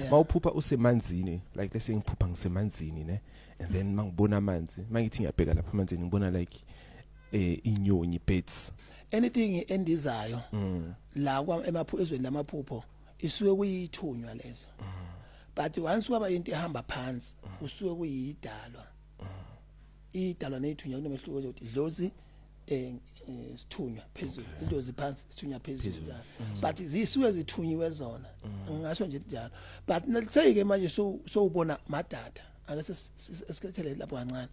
Mawuphupha usemanzini, like let's say ngiphupha ngisemanzini, ne, and then mangibona amanzi, mangithi ngiyabheka lapha emanzini, ngibona like inyoni, birds. Anything endizayo la kwa emaphu ezweni lamaphupho isuke kuyithunywa lezo, but once kwaba into ehamba phansi, kusuke kuyidalwa. Idalwa nezithunywa kunomehluko nje ukuthi idlozi sithunywa phezulu, idlozi phansi, sithunywa phezulu njalo, but zisuke zithunyiwe zona, ngingasho nje njalo. But let's say ke manje so sowubona madada, ake sikhethele lapho kancane.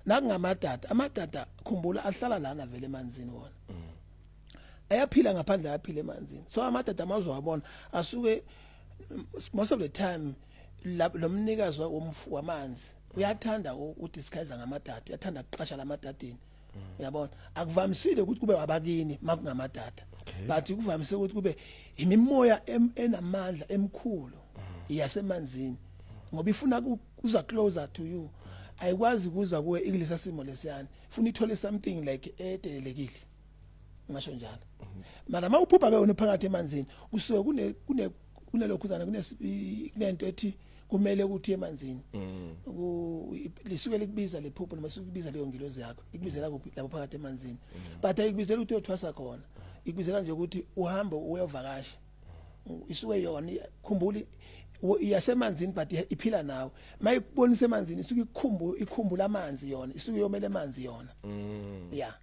Nakungamadada, amadada, khumbula, ahlala lana vele emanzini wona, ayaphila ngaphandle, ayaphila emanzini. So amadada amazowabona asuke most of the time lo mnikazi wamanzi uyathanda udisguise ngamadada, uyathanda ukuqasha lamadadini, uyabona. Akuvamisile ukuthi kube wabakini makungamadada, but kuvamise ukuthi kube imimoya enamandla emkhulu yasemanzini, ngoba ifuna kuza closer to you. Ayikwazi kuza kuwe ikulesa simo lesiyana, ifuna ithole something like edelekile, ngisho njalo. Mara mawuphupha ke wena phakathi emanzini, kusuke kune kunelokhuzana, kunento ethi kumele ukuthi emanzini lisuke likubiza lephupho, noma lisuke kubiza leyo ngilozi yakho, ikubizela kuphi? Lapho phakathi emanzini. But ayikubizela ukuthi uyothwasa khona, ikubizela nje ukuthi uhambe uyovakasha. Isuke yona, khumbula, iyasemanzini but iphila nawe. Mayikubonisa emanzini, isuke ikhumbula amanzi yona, isuke yomela amanzi yona, yeah.